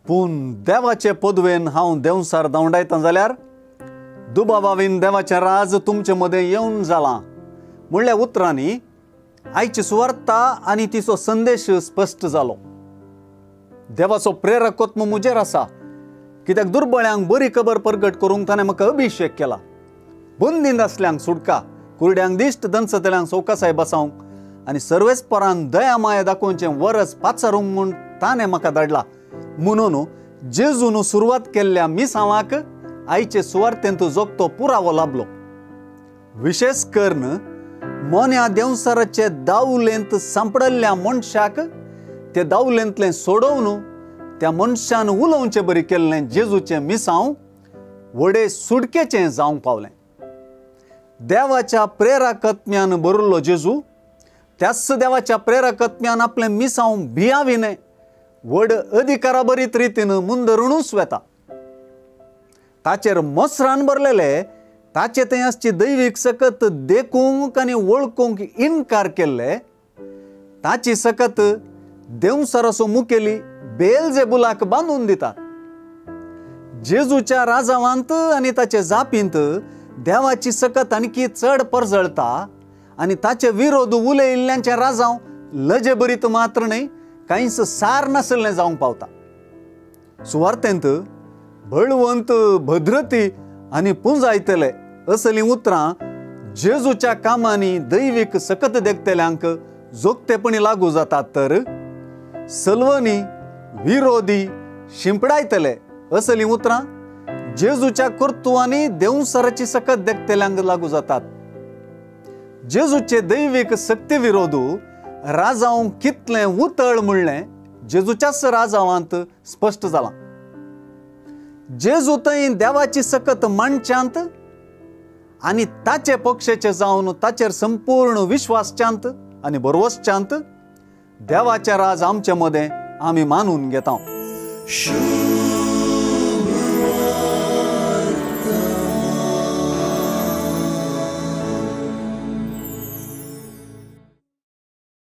पूण देवाचे पदवेन हांव देंवसार धांवडायता जाल्यार दुबावावीन देवाचें राज तुमचे मदें येवन जालां म्हणल्या उतरांनी आयची सुवार्ता आनी तिचो संदेश स्पश्ट जालो। देवाचो प्रेरक आत्मो म्हजेर आसा, कित्याक दुर्बळ्यांक बरी खबर परगट करूंक ताणें म्हाका अभिशेक केला, बंदींत आसल्यांक सुटका, कुरड्यांक दिश्ट, दंसतल्यांक सवकासाय बसावंक आनी सर्वेस्परान दया माया दाखोवचें वरस पाचारूंक म्हूण ताणें म्हाका धाडला। म्हणून जेजून सुरवात केल्ल्या मिसांवाक आयचे सुवार्तेंत जोगतो पुरावो लाभलो। विशेश करून मोन्या देंवसाराचे दावलेंत सांपडल्ल्या मनशाक ते दावलेंतलें सोडोवन त्या मनशान उलोवचें बरी केल्लें जेजूचें मिसांव व्हडे सुटकेचें जावंक पावलें। देवाच्या प्रेरकत्म्यान भरिल्लो जेजू त्याच देवाच्या प्रेरकत्म्यान आपलें मिसांव भियाविनें व्हड अधिकारा बरीत रितीन मुंदरुणूच वेता। ताचेर मोसरान भरलेले ताचे थंय आसची दैवीक सकत देखूंक आनी वळखूंक इनकार केल्ले ताची सकत देंवसाराचो मुखेली बेलजेबुलाक बांदून दिता। जेजूच्या राजावांत आनी ताचे जापींत देवाची सकत आणखी चड परजळता आनी ताचे विरोध उलयिल्ल्यांचे राजांव लजेभरीत मात्र न्हय कांयच सार नासलें जावंक पावता। सुवार्तेंत बळवंत, भद्रती आनी पुंजायतले असलीं उतरां जेजूच्या कामांनी दैवीक सकत देखतल्यांक जोगतेपणी लागू जातात, तर सलवनी, विरोधी, शिंपडायतले असलीं उतरां जेजूच्या कर्तुवांनी देंवसाराची सकत देखतल्यांक लागू जातात। जेजूचे दैवीक सक्ती विरोधू राजांव कितलें उतळ म्हणलें जेजूच्याच राजावांत स्पश्ट जालां। जेजू थंय देवाची सकत मांडच्यांत आनी ताचे पक्षेचे जावन ताचेर संपूर्ण विश्वासच्यांत आनी भरवसच्यांत देवाचें राज आमचे मदें आमी मानून घेता।